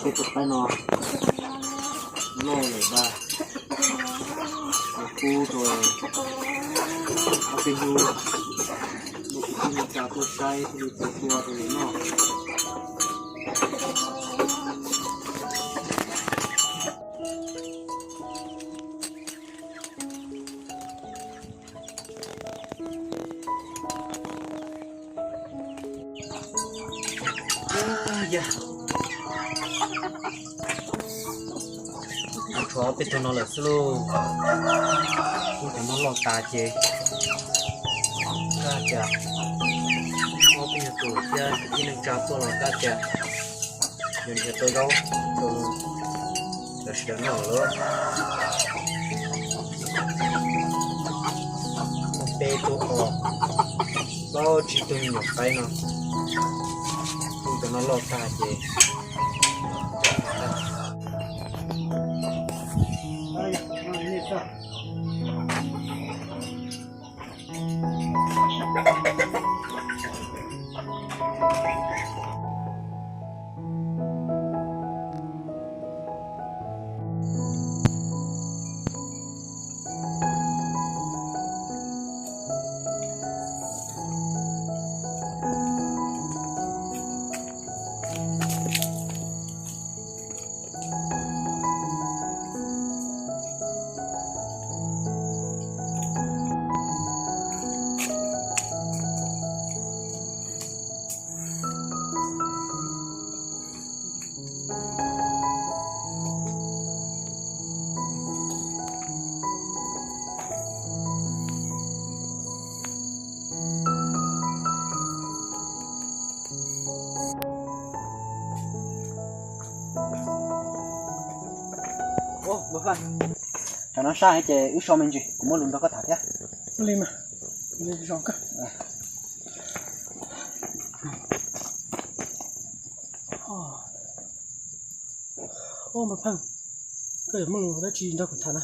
Tus qaib no loj lawm ntag, los kub rau ob peb hnub, muaj kwv tij neej tsa tuaj saib thiaj li tau tua rau lawv noj. Yog, tshuav ob peb tug no lawm xwb lauj. Kuj cov no loj tas ces, kab tias ob peb nyuag tus thiab kwv tij neej tsa tuaj los kab tias yuav nrhiav tau zaub rau lawv sawv daws noj lawm. Muaj peb tug os, plaub tsib tug me nyuam qaib no, kuj cov no loj tag ces. Tam no sab heev ces wb so me ntsis, kuv muaj lus nrog koj tham thiab. Li mas, zoo kawg. Ua, Maiv Pheej, koj yuav muaj lus dab tsi nrog kuv tham na?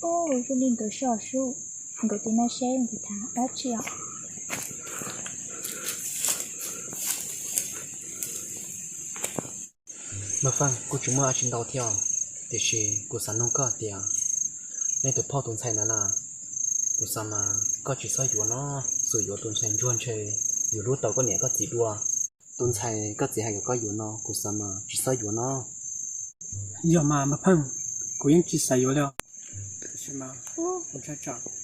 Ua, zoo li nkawd soj sub, nkawd tiv no seb nkawd tham dab tsi os. Maiv Pheej, kuj tsis muaj dab tsi ntau thiab, tiam sis kuv xav nug koj tias, nej tus phauj tus ntxhais ntawd na, kuv xav mas koj tsis txhob yuav no, txawm yuav tus ntxhais ntsuag ntshe yus hlub tau koj niam koj txiv dua. Tus ntxhais koj txiv hais kom koj yuav no kuv xav mas tsis txhob yuav no. Yog mas Maiv Pheej, kuv yeej tsis xav yuav li os. Tab sis mas, ua,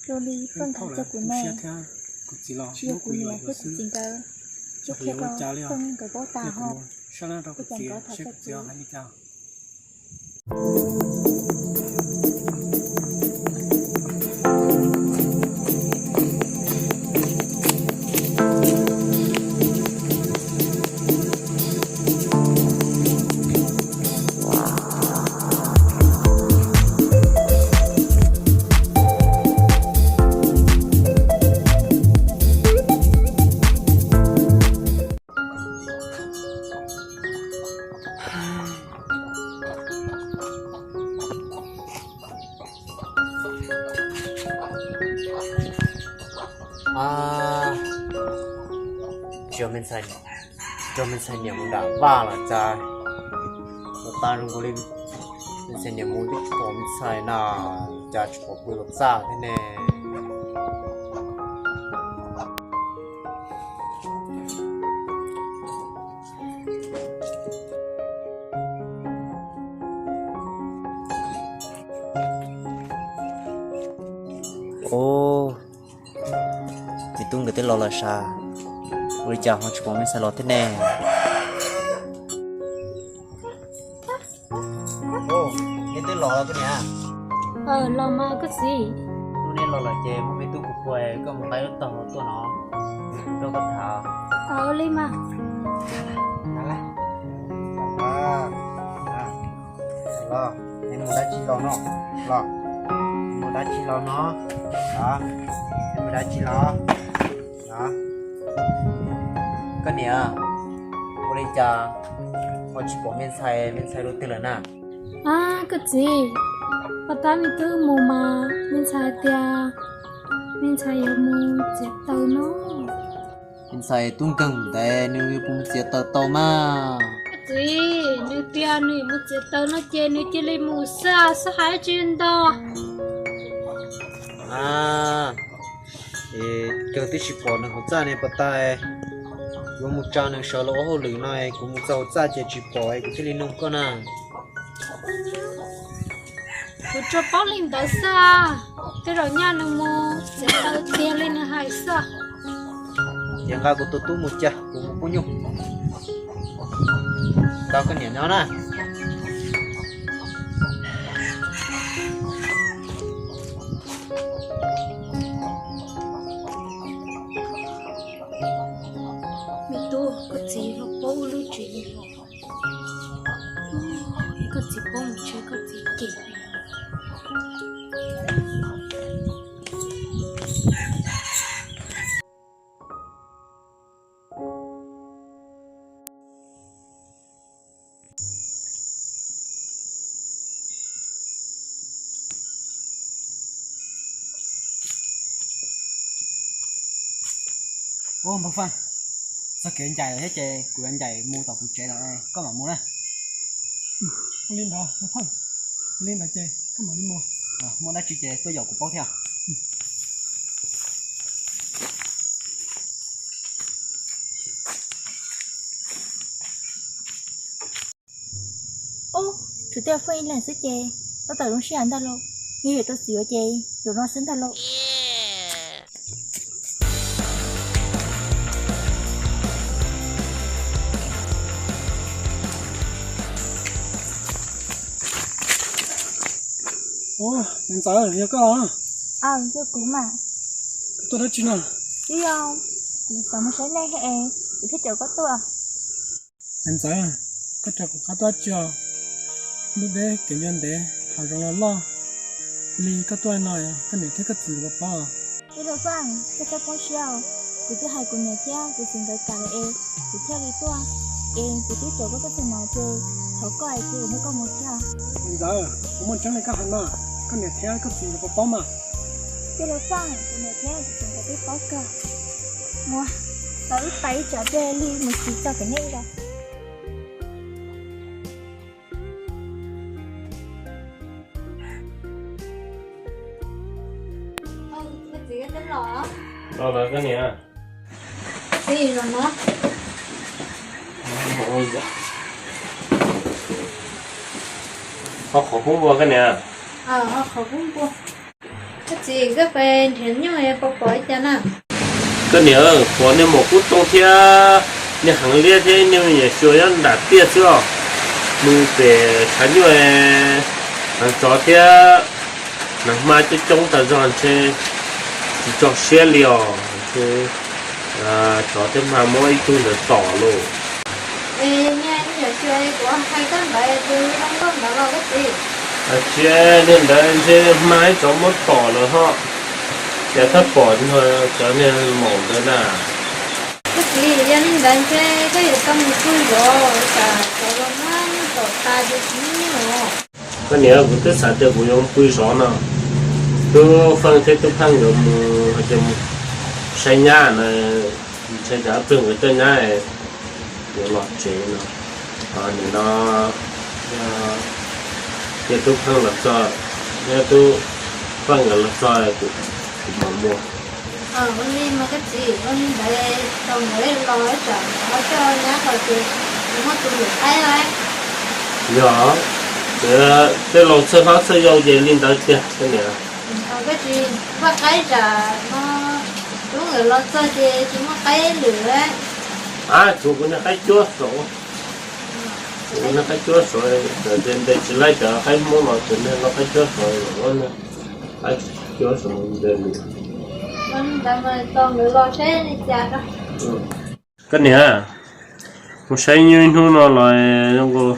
zoo li Pheej hais rau kuv ne, tsis yog kuv niam thiab kuv txiv nkawd, kuv qhia rau Pheej nkawd paub tas ho, ua cas nkawd tham txog kuv. Tsis yog me ntxhais, tsis yog me ntxhais niam mus nram vaj los cas, ua tag zoo nkaus li me ntxhais niam mus twb tsis pom me ntxhais na, cas tsis pom pw los txaj thiab ne. Ub, txiv tub nkawd twb los lawm sav, ua li cas ho tsis pom me ntxhais los thiab ne? Neb twb los los tus niam? Los mas koj txiv. Hnub neb los lawm ces muaj me tub kuv pua, koj mus nqa lub tog tuaj no, kuv nrog koj tham. Ua li mas. Los, neb mus dab tsi los no? Los, mus dab tsi los no? Los, neb mus dab tsi los? Los, koj niam, ua li cas ho tsis pom me ntxhais, me ntxhais dua twg lawm na? Ab, koj txiv, pos tab me tub mus mas me ntxhais hais tias me ntxhais yuav mus txiav taws no. Ntxhais tub nkeeg ntawd nws puas mus txiav taws tau mas? Txiv, nws tias nws mus txiav taws no ces nws cia li mus xwb, xav hais tsis ntau. Kawg twb tsis pom nws hauv txaj ne, pas tas kuv mus tsa nws sawv los ua hauj lwm no, kuv mus txog hauv txaj ces tsis pom, kuv thiaj li nug koj na. Kuv tsuas paub li ntawd xwb, tej zaum nyaj nws mus txiav taws tiag li nws hais xwb. Ces nqa kuv tus tub mus cia kuv mus pub nyuj. Tau koj niam nyob na. Me tub, koj txiv los paub ua luaj tsev li los. Koj txiv paub mus tsev koj txiv cem. Ub, Npawg Faj, txog kev ncaim thiab ces kuv yuav ncaim mus tom kuv tsev lawm, koj mam mus na. Ua li ntawd, Npawg Faj, ua li ntawd ces koj mam li mus. Muaj dab tsi ces tuaj yaum kuv paub thiab. Ub, tsuas tej Faj ib leeg xwb ces tab tom zoo siab ntag lauj, yog yuav tau txiv ua ces yuav no xwb ntag lauj. Ub, niam ntxawm, yog koj los? Aw, yog kuv mas. Koj tuaj dab tsi no? Twb yog kuv xav mus saib nej es kuv thiaj caum koj tuaj. Niam ntxawm, koj caum kuv qab tuaj dab tsi os? Lub deb kev ncua ntev, hav zoov los loj li, koj tuaj no koj niam thiab koj txiv nkawd puas paub? Tij laug Faj, koj txhob poob siab os. Kuv twb hais kuv niam thiab kuv txiv nkawd tas lawm es kuv thiaj li tuaj. Es kuv twb caum koj tuaj txog no ces thov koj es cia kuv muab koj mus thiab. Niam ntxawm, puas muaj tseeb li koj hais mas? Koj niam thiab koj txiv nkawd puas paub mas? Tij laug Faj, kuv niam thiab kuv txiv nkawd twb paub kawg. Muab tau ib tais ib tsam thiaj li mus tsis txog pem nej lawm. Los lawm koj niam. Ho qhov pub npua koj niam. Koj txiv, koj pais nrhiav nyuj puas pom li cas na? Koj niam, pom niag maum kub tooj thiab niag heev liab thiab niag me nyuam xyuas nyob nram tiaj xwb os. Mus pem tshav nyuj, hnav tsov thiab hnav hma coob coob tas zog ntshe tsis tso siab li os. Tsov thiab hma muab ib tug ntawd tom lauj. Es niag me nyuam xyuas kuv hais koj ntawd tus zoo nkauj ntawd los koj txiv? Tsis, niag ntawd ntshe hma ib tsov muab tom lawm ho. Ces thab pom cov niag maum ntawd na. Koj txiv, yog li ntawd ntshe koj yuav tau mus pw zov, tsam tsov los muab nyuj tom tas ces tsis muaj nyuj. Koj niam, kuv twb xav tias kuv yuav pw zov no, Tub Feej thiab Tub Pheej nkawd mus hais tias mus saib nyab na, ntshe cov pheej nkawd coj nyab yuav los tsev no. Nim no cia Tub Pheej los txog, thiab Tub Feej nkawd los txog kuv mam mus. Ua li mas koj txiv, ua li ntawd tos nkawd los tsam nkawd ho coj nyab los ces kuv muab tus lwm qaib lawm. Yog, tej laus txhawj hlob txhawj yau ces li ntawd tiag koj niam. Koj tsis muaj qaib tsam no, tub nkawd los txog ces tsis muaj qaib lwm lawm. Ab, tshuav kuv niag qaib cuab saud. Kuv niag qaib cuab saud, cov ntes tsis laib cov qaib Hmoob los ces niag qaib cuab saud, qaib cuab saud ntes. Ua li ntawd mas tos nkawd los seb li cas. Koj niam, mus saib nyuj ib hnub no los zoo nkaus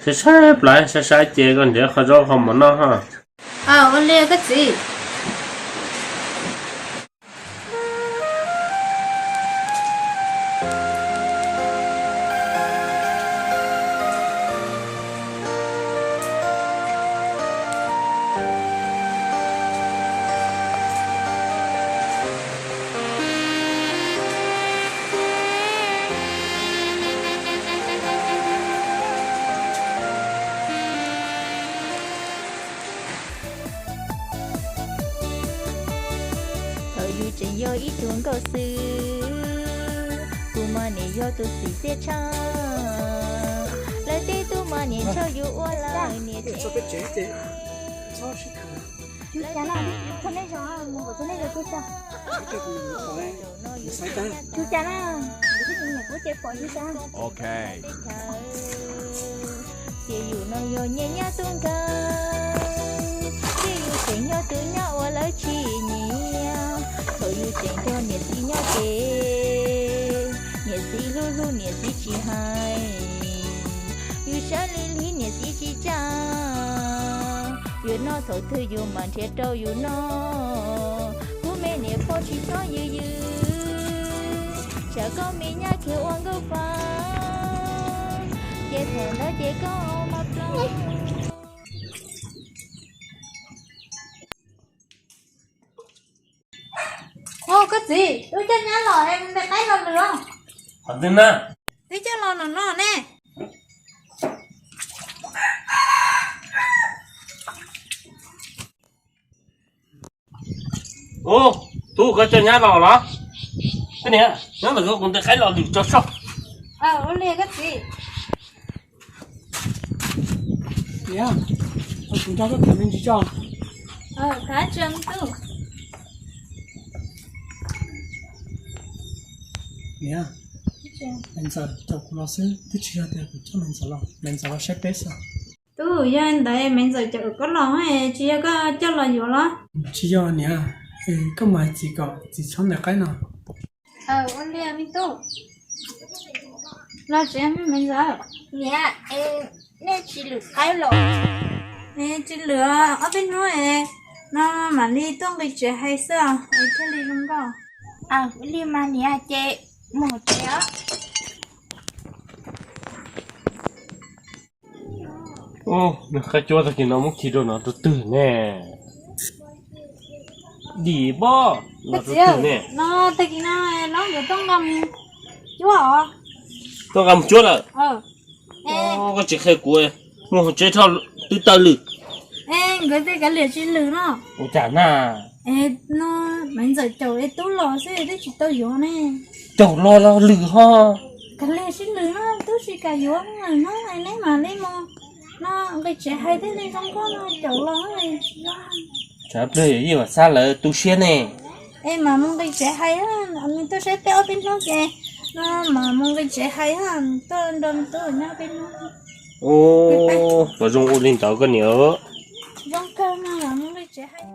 saib saib plab saib saib ces koj nrhiav qhov zaub qhov mov noj ho. Ua li koj txiv. Tseem yog ib tug nkauj xwb, kuv mas niam yog tus txiv txiaj tshaj. Lawv tej tub mas niam nrog yus ua lawm niam tsev. Ok. Tias yus no yog nyiaj nyab tub nkawg, thiab yus tseem yog tus nyab uas lawv tsis nyiam. Thaum yus tseem nrog niam txiv nyob ces, niam txiv hlub hlub niam txiv tsis hais. Yus sawv lig lig niam txiv tsis tsa. Yus noj thaum twg yus mam nrhiav rau yus noj. Kuv me niam pog tsis txhob yws yws, tsam koj me nyab khiav ua nkauj faj, ces thaum ntawd ces koj mas plob. Ua koj txiv, wb coj nyab los es mus ntes qaib los lwm os. Qhov twg na? Wb coj los no no ne. Ub, tub, koj coj nyab los los? Koj niam, nyob ntawm ko kuv ntes qaib los lwm tso soj. Ua li koj txiv. Niam, kuv nrog koj tham me ntsis tso. Niam, me ntxawm caum kuv los xwb, twb tsis yog tias kuv coj me ntxawm los, me ntxawm los saib peb xwb. Tub, yog ntawd me ntxawm caum koj los, tsis yog koj coj los yuav los? Tsis yog niam, koj mus hais txiv kom txiv txhob ntes qaib no. Ua li me tub, los tsev me ntxawm. Niam, nej tsis lwm qaib los? Tsis lwm, ob peb hnub no mam li tuaj nqis tsev hais xwb es thiaj li zoo nkauj. Ua li mas niam, ces mus tsev os. Nws qab cuab tag kis no muab khi rau no rau twg ne? Dim pob no rau twg ne? No tag kis no los nkawd tuaj nqa mus cuab os. Tuaj nqa mus cuab lawm? Koj tsis qhia kuv, mus hauv tsev dhau twb tawm lwm. Nkawd tej kav liam tsis lwm no. Ua cas na? No, me ntxawm caum es tub los xwb twb tsis tau yuav ne. Caum los los lwm ho. Kav liam tsis lwm no, tub tsis kam yuav no, neb mam li mus no, nqis tsev hais thiaj li zoo nkauj no, caum los tsis yuav. Tshav plawg yog yeej mam xab lawv tu siab ne. Es mam mus nqis tsev hais, nws tuaj saib peb ob peb hnub ces no mam mus nqis tsev hais, tuaj nrog tub nyob peb hnub. Ub, puas zoo ua li ntawd koj niam? Zoo kawg no, mam mus nqis tsev hais.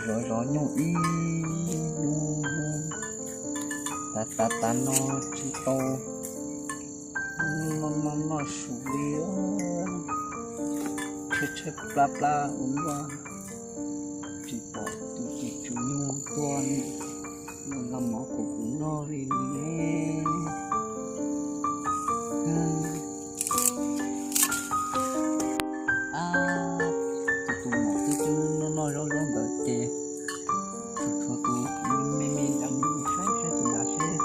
Zov zov nyuj ib hnub, tas tas tas no tsis tau noj noj su li, tshaib tshaib plab plab ua luaj, tsis pom tus tus tswv nyuj tuaj nqa mov kuv kuv noj li li ne. Tus tus mom twb twb noj noj zaub zaub ntawd ces tshuav tus me me ntawd mus saib saib tus ntawd seb.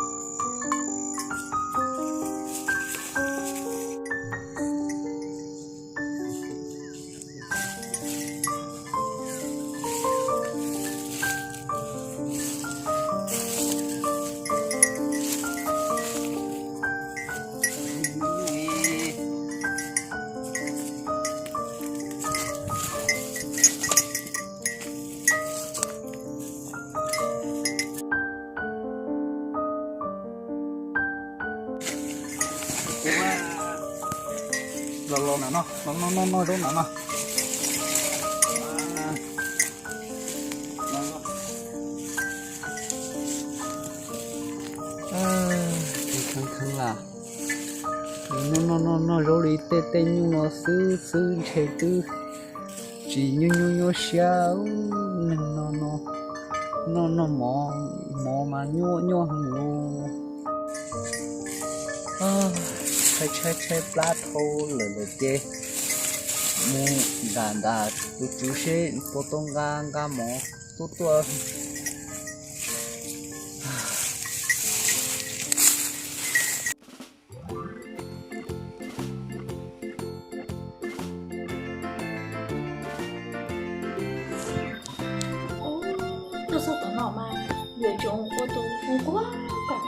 Los los no, no no no no zaub no no. Kheev kheev lam no no no no zaub li tej tej nyuj no xwb xwb ntshe twb tsis nyuaj nyuaj nyuaj siab neeg no no. Noj noj mov, mov mas nyuaj nyuaj heev li. Tshaib tshaib tshaib plab dhau lawm lawm ces mus nram nram tus tswv seb puas tau nqa nqa mov tuaj tuaj. Tuaj txog tom no mas yuav tsum ua tus hu quaj kom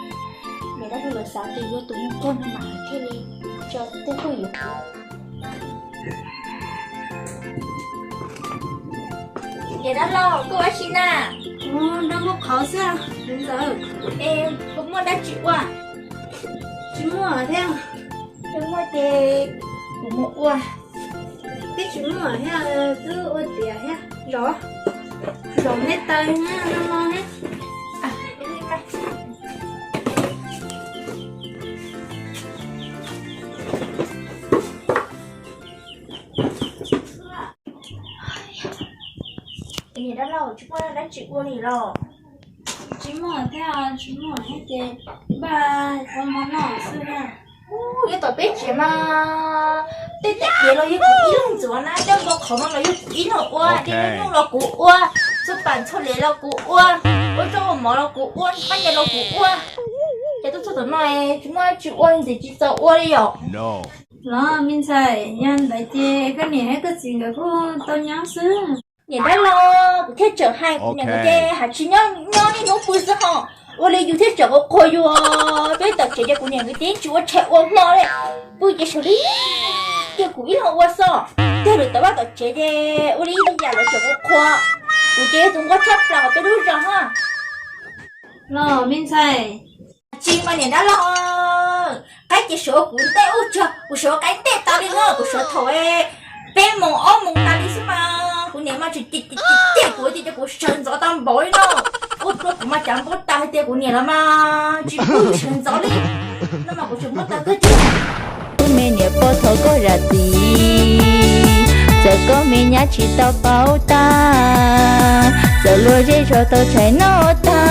niam dab laug lawv xav tias yog tus hu quaj no mas thiaj li tso tej tuaj yuav kuv. Niam dab laug, koj ua dab tsi na? Nrog muaj qhauv xwb ntxawm. Es puas muaj dab tsi ua? Tsis muaj thiab. Tsis muaj ces kuv mus ua. Twb tsis muaj thiab, twb ua tiav thiab. Zov, zov me taws no no thiab. Niam dab laug, tsis muaj dab tsi ua li los? Tsis muaj thiab, tsis muaj thiab ces npaj ua mov noj xwb na. Ub, nyob tom peb tsev mas tej tej kev los yog kuv ib leeg ntxuav na, tej npua qhauv no los yog kuv ib leeg ua, dej nyuj nyuj los kuv ua, txhua pam txhua liam los kuv ua, ua zaub ua mov los kuv ua, qab ncas los kuv ua. Ces tuaj txog tom no tsis muaj dab tsi ua ntxim tsis txaus ua li yom. Los me ntxhais, yog ntawd ces koj niam thiab koj txiv nkawd kuj tau nyob xwb. Niam dab laug, kuv thiaj tseem hais kuv niam nkawd ces hais tsis nyob nyob niaj hnub pw xwb ho. Ua li yus thiaj tseem ua qhuas yus. Peb tom tsev ces kuv niam nkawd ces tsis ua tshais ua hmo li, pw ces sawv li tiag kuv ib leeg ua xwb. Tiag lwm tom vaj tom tsev ces ua li ib yam lawv tseem ua qhuas. Kuv ces yog tus nquag tshaj plaws hauv peb lub zos ho. Los me ntxhais. Tsis mas niam dab laug, qaib ces sawv ua kuv ntej ub tsuag, kuv sawv ua qaib ntej tas li no, kuv sawv thaum peb moos ob moos tas li xwb mas kuv niam mas tsis tiag tiag kuv tias cov kuv sawv ntxov tau npaum li no. Ua rau kuv mas cav npaum tas hais tias kuv niam los mas tsis pub sawv ntxov li. No mas kuv tseem muab tau kawg thiab. Wb me niam pog thov koj zam txim, txawm koj me nyab tsis tau paub tag, txawm luag zej zog tau tshais noj tag,